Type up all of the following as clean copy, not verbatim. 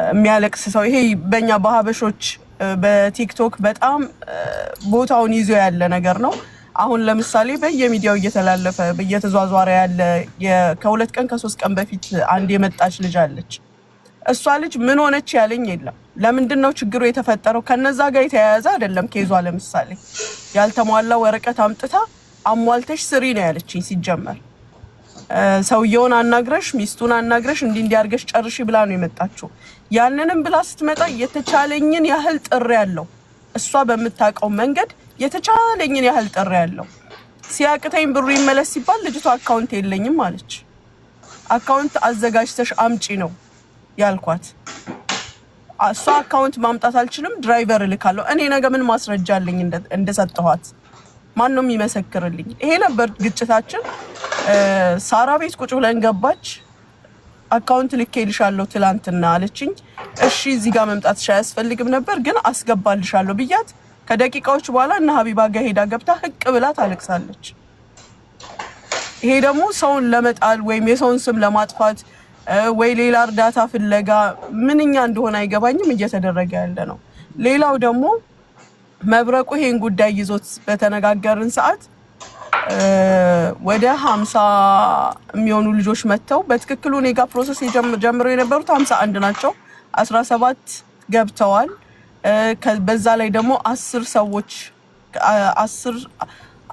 የሚያለቅስ ሰው፣ ይሄ በእኛ በሀበሾች በቲክቶክ በጣም ቦታውን ይዞ ያለ ነገር ነው። አሁን ለምሳሌ በየሚዲያው እየተላለፈ እየተዟዟረ ያለ፣ ከ2 ቀን ከ3 ቀን በፊት አንድ የመጣች ልጅ አለች። እሷ ልጅ ምን ሆነች ያለኝ የለም። ለምንድን ነው ችግሩ የተፈጠረው? ከነዛ ጋር የተያያዘ አይደለም case ዋ። ለምሳሌ ያልተሟላ ወረቀት አምጥታ አሟልተሽ ስሪ ነው ያለችኝ። ሲጀመር ሰውየውን አናግረሽ፣ ሚስቱን አናግረሽ፣ እንዲህ እንዲህ አድርገሽ ጨርሺ ብላ ነው የመጣችው። ያንንም ብላ ስትመጣ የተቻለኝን ያህል ጥሬያለሁ፣ እሷ በምታውቀው መንገድ የተቻለኝን ያህል ጥሬያለሁ። ሲያቅተኝ ብሩ ይመለስ ሲባል ልጅቷ account የለኝም አለች። Account አዘጋጅተሽ አምጪ ነው ያልኳት። እሷ account ማምጣት አልችልም፣ driver እልካለሁ። እኔ ነገ ምን ማስረጃ አለኝ እንደሰጠኋት? ማን ነው የሚመሰክርልኝ? ይሄ ነበር ግጭታችን። ሳራ ቤት ቁጭ ብለን ገባች። Account ልኬልሻለሁ ትላንትና አለችኝ። እሺ፣ እዚህ ጋር መምጣትሽ አያስፈልግም ነበር፣ ግን አስገባልሻለሁ ብያት ከደቂቃዎች በኋላ እነ ሀቢባ ጋር ሄዳ ገብታ ህቅ ብላ ታለቅሳለች። ይሄ ደግሞ ሰውን ለመጣል ወይም የሰውን ስም ለማጥፋት ወይ ሌላ እርዳታ ፍለጋ ምንኛ እንደሆነ አይገባኝም፣ እየተደረገ ያለ ነው። ሌላው ደግሞ መብረቁ ይሄን ጉዳይ ይዞት በተነጋገርን ሰዓት ወደ 50 የሚሆኑ ልጆች መጥተው፣ በትክክሉ እኔ ጋር process ጀምረው የነበሩት 51 ናቸው። 17 ገብተዋል። በዛ ላይ ደግሞ 10 ሰዎች፣ 10፣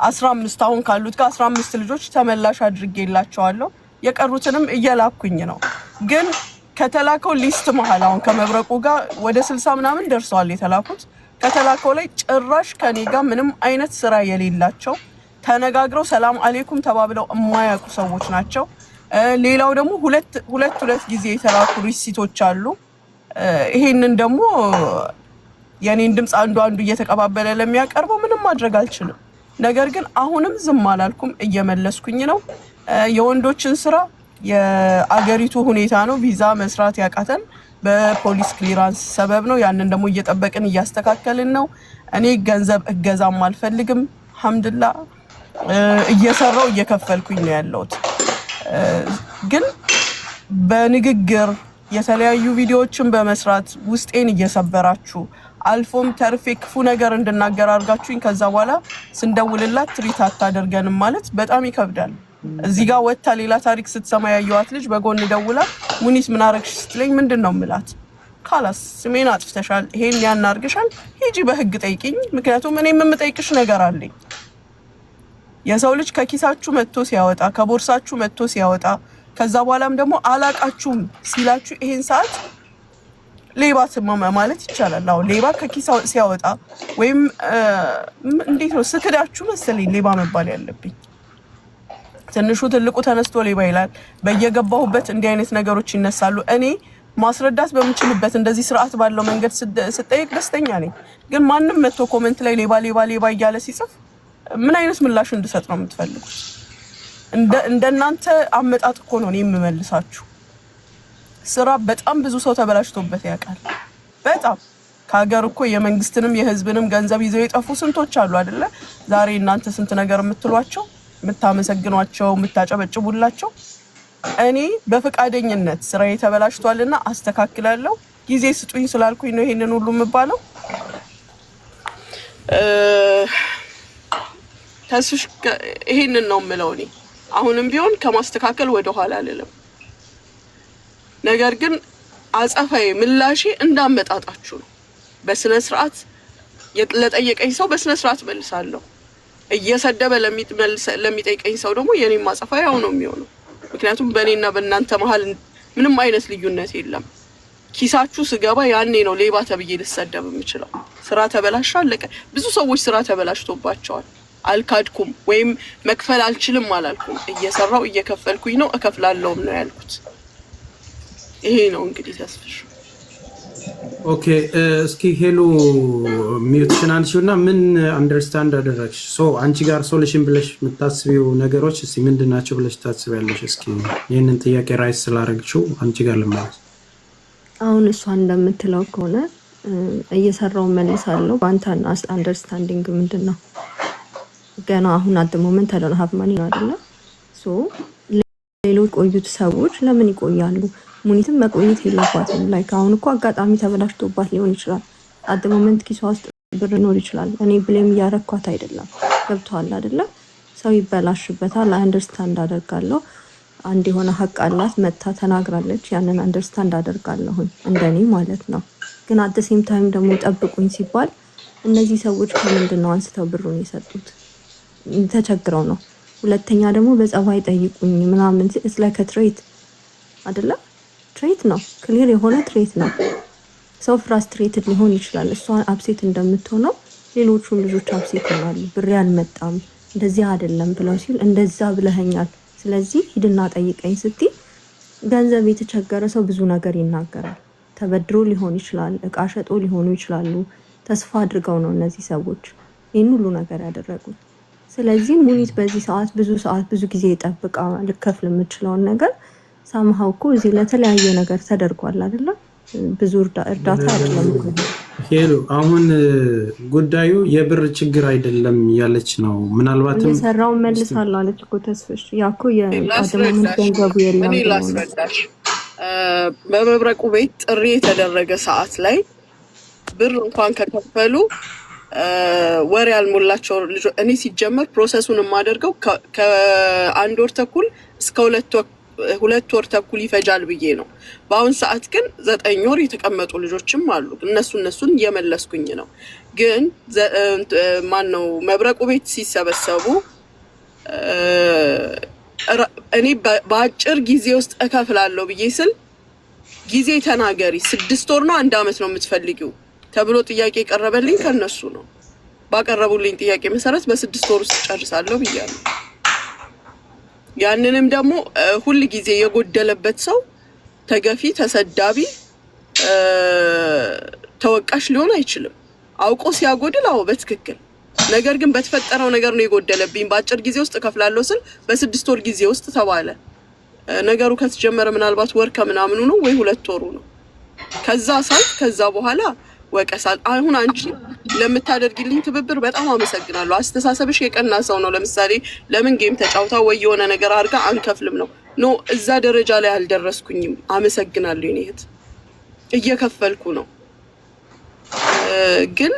15፣ አሁን ካሉት ጋር 15 ልጆች ተመላሽ አድርጌላቸዋለሁ። የቀሩትንም እየላኩኝ ነው። ግን ከተላከው list መሀል አሁን ከመብረቁ ጋር ወደ 60 ምናምን ደርሰዋል የተላኩት። ከተላከው ላይ ጭራሽ ከኔ ጋር ምንም አይነት ስራ የሌላቸው፣ ተነጋግረው ሰላም አሌይኩም ተባብለው የማያውቁ ሰዎች ናቸው። ሌላው ደግሞ ሁለት ሁለት ሁለት ጊዜ የተላኩ receipt ኦች አሉ። ይሄንን ደግሞ የኔን ድምፅ አንዱ አንዱ እየተቀባበለ ለሚያቀርበው ምንም ማድረግ አልችልም። ነገር ግን አሁንም ዝም አላልኩም፣ እየመለስኩኝ ነው። የወንዶችን ስራ የአገሪቱ ሁኔታ ነው። ቪዛ መስራት ያቃተን በ police clearance ሰበብ ነው። ያንን ደግሞ እየጠበቅን እያስተካከልን ነው። እኔ ገንዘብ እገዛም አልፈልግም። አልሐምዱሊላ እየሰራው እየከፈልኩኝ ነው ያለሁት። ግን በንግግር የተለያዩ ቪዲዮዎችን በመስራት ውስጤን እየሰበራችሁ፣ አልፎም ተርፌ ክፉ ነገር እንድናገር አድርጋችሁኝ፣ ከዛ በኋላ ስንደውልላት treat አታደርገንም ማለት በጣም ይከብዳል። እዚህ ጋር ወጥታ ሌላ ታሪክ ስትሰማ ያየዋት ልጅ በጎን ደውላ ሙኒት ምን አረግሽ ስትለኝ ምንድን ነው ምላት? ካላስ ስሜን አጥፍተሻል፣ ይሄን ያን አድርገሻል፣ ሂጂ በህግ ጠይቂኝ። ምክንያቱም እኔም የምጠይቅሽ ነገር አለኝ። የሰው ልጅ ከኪሳችሁ መጥቶ ሲያወጣ፣ ከቦርሳችሁ መጥቶ ሲያወጣ፣ ከዛ በኋላም ደግሞ አላቃችሁም ሲላችሁ ይሄን ሰዓት ሌባ ማለት ይቻላል። አዎ፣ ሌባ ከኪሳ ሲያወጣ ወይም እንዴት ነው ስክዳችሁ መሰለኝ ሌባ መባል ያለብኝ። ትንሹ ትልቁ ተነስቶ ሌባ ይላል። በየገባሁበት እንዲህ አይነት ነገሮች ይነሳሉ። እኔ ማስረዳት በምችልበት እንደዚህ ስርዓት ባለው መንገድ ስጠይቅ ደስተኛ ነኝ። ግን ማንም መጥቶ comment ላይ ሌባ ሌባ ሌባ እያለ ሲጽፍ ምን አይነት ምላሽ እንድሰጥ ነው የምትፈልጉት? እንደናንተ አመጣጥ እኮ ነው እኔ የምመልሳችሁ። ስራ በጣም ብዙ ሰው ተበላሽቶበት ያውቃል። በጣም ከሀገር እኮ የመንግስትንም የህዝብንም ገንዘብ ይዘው የጠፉ ስንቶች አሉ አይደለ? ዛሬ እናንተ ስንት ነገር የምትሏቸው፣ የምታመሰግኗቸው፣ የምታጨበጭቡላቸው። እኔ በፈቃደኝነት ስራዬ ተበላሽቷልና አስተካክላለሁ፣ ጊዜ ስጡኝ ስላልኩኝ ነው ይሄንን ሁሉ የምባለው። ተስሽ ይሄንን ነው የምለው። እኔ አሁንም ቢሆን ከማስተካከል ወደ ኋላ አልልም። ነገር ግን አጸፋዬ ምላሼ እንዳመጣጣችሁ ነው። በስነ ስርዓት ለጠየቀኝ ሰው በስነ ስርዓት መልሳለሁ። እየሰደበ ለሚጠይቀኝ ሰው ደግሞ የኔም አጸፋ ያው ነው የሚሆነው። ምክንያቱም በእኔና በእናንተ መሀል ምንም አይነት ልዩነት የለም። ኪሳችሁ ስገባ ያኔ ነው ሌባ ተብዬ ልሰደብ የምችለው። ስራ ተበላሻ፣ አለቀ። ብዙ ሰዎች ስራ ተበላሽቶባቸዋል። አልካድኩም ወይም መክፈል አልችልም አላልኩም። እየሰራው እየከፈልኩኝ ነው፣ እከፍላለሁም ነው ያልኩት። ይሄ ነው እንግዲህ ተስፍሽ። Okay፣ እስኪ ሄሉ mute ሽን አንሺው እና ምን understand አደረግሽ? So አንቺ ጋር solution ብለሽ የምታስቢው ነገሮች እስኪ ምንድን ናቸው ብለሽ ታስቢያለሽ? እስኪ ይህንን ጥያቄ raise ስላደረግሽው አንቺ ጋር ልመለስ። አሁን እሷ እንደምትለው ከሆነ እየሰራው መልሳለሁ። በአንተ understanding ምንድን ነው? ገና አሁን at the moment I don't have money ነው አይደለ? So ሌሎች ቆዩት ሰዎች ለምን ይቆያሉ? ሙኒትም መቆየት የለባትም። Like አሁን እኮ አጋጣሚ ተበላሽቶባት ሊሆን ይችላል። At the moment ኪሷ ውስጥ ብር ሊኖር ይችላል። እኔ blame እያረኳት አይደለም። ገብቶሃል አይደለም? ሰው ይበላሽበታል። Understand አደርጋለሁ። አንድ የሆነ ሀቅ አላት፣ መታ ተናግራለች። ያንን understand አደርጋለሁኝ እንደኔ ማለት ነው። ግን at same time ደግሞ ጠብቁኝ ሲባል እነዚህ ሰዎች ከምንድን ነው አንስተው ብሩን የሰጡት? ተቸግረው ነው። ሁለተኛ ደግሞ በጸባይ ጠይቁኝ ምናምን it's like threat አይደለም፣ threat ነው፣ clear የሆነ threat ነው። ሰው frustrated ሊሆን ይችላል። እሷ upset እንደምትሆነው ሌሎቹም ልጆች upset ይሆናሉ። ብሬ አልመጣም እንደዚህ አይደለም ብለው ሲል እንደዛ ብለኸኛል፣ ስለዚህ ሂድና ጠይቀኝ ስትይ ገንዘብ የተቸገረ ሰው ብዙ ነገር ይናገራል። ተበድሮ ሊሆን ይችላል፣ እቃ ሸጦ ሊሆኑ ይችላሉ። ተስፋ አድርገው ነው እነዚህ ሰዎች ይህን ሁሉ ነገር ያደረጉት። ስለዚህ ሙኒት በዚህ ሰዓት ብዙ ሰዓት ብዙ ጊዜ ጠብቃ ልከፍል የምችለውን ነገር somehow እኮ እዚህ ለተለያየ ነገር ተደርጓል አይደለም? ብዙ እርዳታ አይደለም እኮ። ሄሉ፣ አሁን ጉዳዩ የብር ችግር አይደለም ያለች ነው። ምናልባትም እየሰራው መልሳለሁ አለች እኮ ተስፍሽ። ያ እኮ የ at the moment ላስረዳሽ፣ ገንዘቡ የለም እኔ ብሎ ነው። ላስረዳሽ። በመብረቁ ቤት ጥሪ የተደረገ ሰዓት ላይ ብር እንኳን ከከፈሉ ወር ያልሞላቸው ልጆች፣ እኔ ሲጀመር process ኡን የማደርገው ከአንድ ወር ተኩል እስከ 2 ወር ተኩል ይፈጃል ብዬ ነው። በአሁን ሰዓት ግን 9 ወር የተቀመጡ ልጆችም አሉ። እነሱን እየመለስኩኝ ነው። ግን ማን ነው መብረቁ ቤት ሲሰበሰቡ እኔ በአጭር ጊዜ ውስጥ እከፍላለሁ ብዬ ስል ጊዜ ተናገሪ፣ 6 ወር ነው አንድ አመት ነው የምትፈልጊው ተብሎ ጥያቄ የቀረበልኝ ከነሱ ነው። ባቀረቡልኝ ጥያቄ መሰረት በ6 ወር ውስጥ ጨርሳለሁ ብያለሁ። ያንንም ደግሞ ሁል ጊዜ የጎደለበት ሰው ተገፊ፣ ተሰዳቢ፣ ተወቃሽ ሊሆን አይችልም። አውቆ ሲያጎድል አዎ በትክክል፣ ነገር ግን በተፈጠረው ነገር ነው የጎደለብኝ። በአጭር ጊዜ ውስጥ እከፍላለሁ ስል በ6 ወር ጊዜ ውስጥ ተባለ። ነገሩ ከተጀመረ ምናልባት ወር ከምናምኑ ነው ወይ 2 ወሩ ነው። ከዛ ሳልፍ ከዛ በኋላ ወቀሳል። አሁን አንቺ ለምታደርጊልኝ ትብብር በጣም አመሰግናለሁ። አስተሳሰብሽ የቀና ሰው ነው። ለምሳሌ ለምን game ተጫውታ ወይ የሆነ ነገር አድርጋ አንከፍልም ነው። No፣ እዛ ደረጃ ላይ አልደረስኩኝም። አመሰግናለሁ የኔ እህት፣ እየከፈልኩ ነው። ግን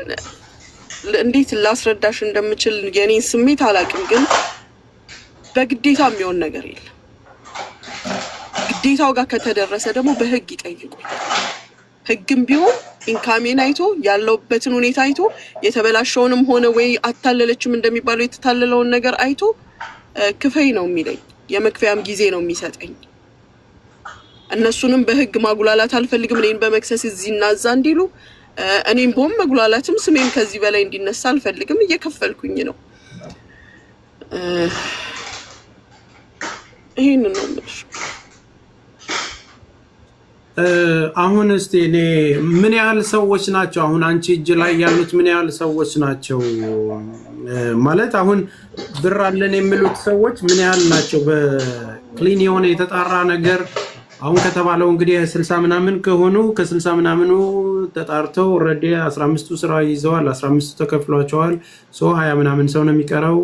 እንዴት ላስረዳሽ እንደምችል የኔን ስሜት አላውቅም። ግን በግዴታ የሚሆን ነገር የለም። ግዴታው ጋር ከተደረሰ ደግሞ በህግ ይጠይቁኝ። ህግም ቢሆን income ኤን አይቶ፣ ያለውበትን ሁኔታ አይቶ፣ የተበላሸውንም ሆነ ወይ አታለለችም እንደሚባለው የተታለለውን ነገር አይቶ ክፈይ ነው የሚለኝ። የመክፈያም ጊዜ ነው የሚሰጠኝ። እነሱንም በህግ ማጉላላት አልፈልግም። እኔን በመክሰስ እዚህና እዛ እንዲሉ እኔም ቦም መጉላላትም ስሜም ከዚህ በላይ እንዲነሳ አልፈልግም። እየከፈልኩኝ ነው። ይሄንን ነው የምልሽ። አሁን እስቲ እኔ ምን ያህል ሰዎች ናቸው አሁን አንቺ እጅ ላይ ያሉት? ምን ያህል ሰዎች ናቸው? ማለት አሁን ብር አለን የሚሉት ሰዎች ምን ያህል ናቸው? በ clean የሆነ የተጣራ ነገር አሁን ከተባለው እንግዲህ 60 ምናምን ከሆኑ ከ60 ምናምኑ ተጣርተው already 15ቱ ስራ ይዘዋል፣ 15ቱ ተከፍሏቸዋል። So 20 ምናምን ሰው ነው የሚቀረው።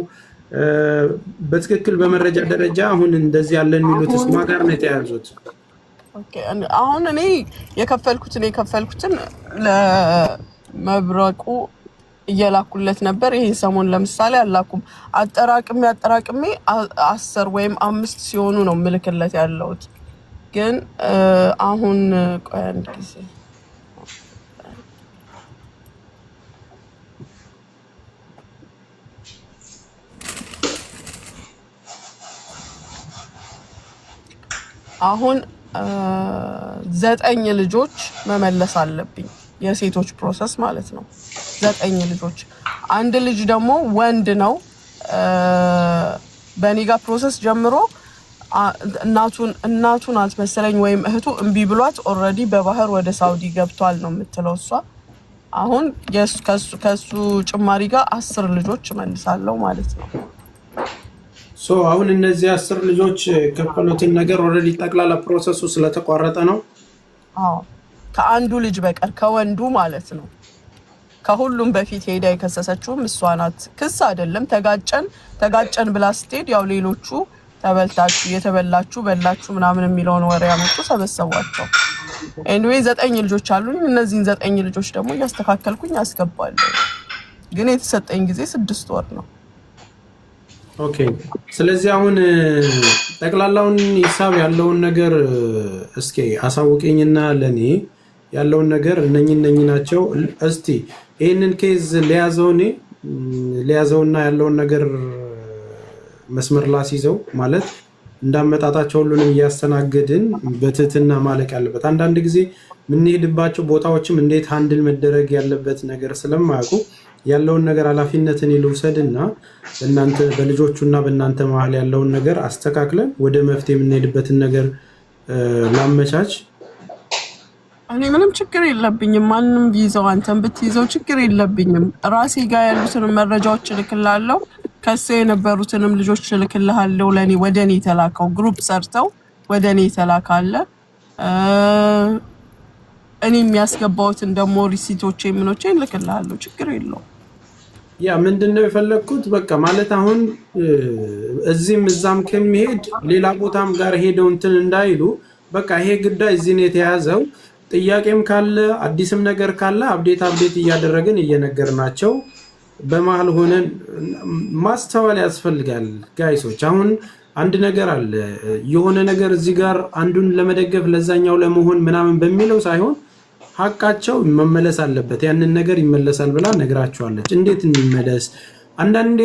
በትክክል በመረጃ ደረጃ አሁን እንደዚህ ያለን የሚሉት እስማ ጋር ነው የተያዙት? Okay፣ አሁን እኔ የከፈልኩትን ለመብረቁ እየላኩለት ነበር። ይሄን ሰሞን ለምሳሌ አላኩም። አጠራቅሜ አጠራቅሜ 10 ወይም አምስት ሲሆኑ ነው ምልክለት ያለሁት። ግን አሁን ቆይ አንድ ጊዜ። አሁን ዘጠኝ ልጆች መመለስ አለብኝ። የሴቶች process ማለት ነው። ዘጠኝ ልጆች። አንድ ልጅ ደግሞ ወንድ ነው። በእኔ ጋር process ጀምሮ እናቱ ናት መሰለኝ ወይም እህቱ እምቢ ብሏት already በባህር ወደ ሳውዲ ገብቷል ነው የምትለው እሷ። አሁን ከሱ ጭማሪ ጋር 10 ልጆች እመልሳለሁ ማለት ነው። So አሁን እነዚህ 10 ልጆች የከፈሉትን ነገር already ጠቅላላ process ኡ ስለተቋረጠ ነው። አዎ፣ ከአንዱ ልጅ በቀር፣ ከወንዱ ማለት ነው። ከሁሉም በፊት ሄዳ የከሰሰችውም እሷ ናት። ክስ አይደለም፣ ተጋጨን ተጋጨን ብላ ስትሄድ ያው ሌሎቹ ተበልታችሁ የተበላችሁ በላችሁ ምናምን የሚለውን ወሬ ያመጡ ሰበሰቧቸው። Anyway ዘጠኝ ልጆች አሉኝ። እነዚህን ዘጠኝ ልጆች ደግሞ እያስተካከልኩኝ አስገባለሁ። ግን የተሰጠኝ ጊዜ 6 ወር ነው። Okay። ስለዚህ አሁን ጠቅላላውን ሂሳብ ያለውን ነገር እስኪ አሳውቂኝና ለእኔ ያለውን ነገር እነኝ እነኝ ናቸው። እስቲ ይህንን case ሊያዘው፣ እኔ ሊያዘውና ያለውን ነገር መስመር ላስይዘው፣ ማለት እንዳመጣጣቸው ሁሉንም እያስተናገድን በትህትና ማለቅ ያለበት። አንዳንድ ጊዜ የምንሄድባቸው ቦታዎችም እንዴት handle መደረግ ያለበት ነገር ስለማያውቁ ያለውን ነገር ኃላፊነትን ልውሰድና በእናንተ በልጆቹና በእናንተ መሀል ያለውን ነገር አስተካክለን ወደ መፍትሄ የምንሄድበትን ነገር ላመቻች። እኔ ምንም ችግር የለብኝም። ማንም ቢይዘው፣ አንተን ብትይዘው ችግር የለብኝም። ራሴ ጋር ያሉትንም መረጃዎች እልክልሃለሁ። ከሱ የነበሩትንም ልጆች እልክልሃለሁ። ለእኔ ወደ እኔ የተላከው group ሰርተው ወደ እኔ የተላከ አለ። እኔ የሚያስገባውትን ደግሞ receipt ኦች ምኖቼ እልክልሃለሁ። ችግር የለውም። Yeah፣ ምንድን ነው የፈለግኩት፣ በቃ ማለት አሁን እዚህም እዛም ከሚሄድ ሌላ ቦታም ጋር ሄደው እንትን እንዳይሉ፣ በቃ ይሄ ጉዳይ እዚህ ነው የተያዘው። ጥያቄም ካለ አዲስም ነገር ካለ update update እያደረግን እየነገርናቸው በመሀል ሆነን ማስተዋል ያስፈልጋል። Guys ኦች፣ አሁን አንድ ነገር አለ። የሆነ ነገር እዚህ ጋር አንዱን ለመደገፍ ለዛኛው ለመሆን ምናምን በሚለው ሳይሆን ሀቃቸው መመለስ አለበት። ያንን ነገር ይመለሳል ብላ ነግራቸዋለች። እንዴት እንመለስ? አንዳንዴ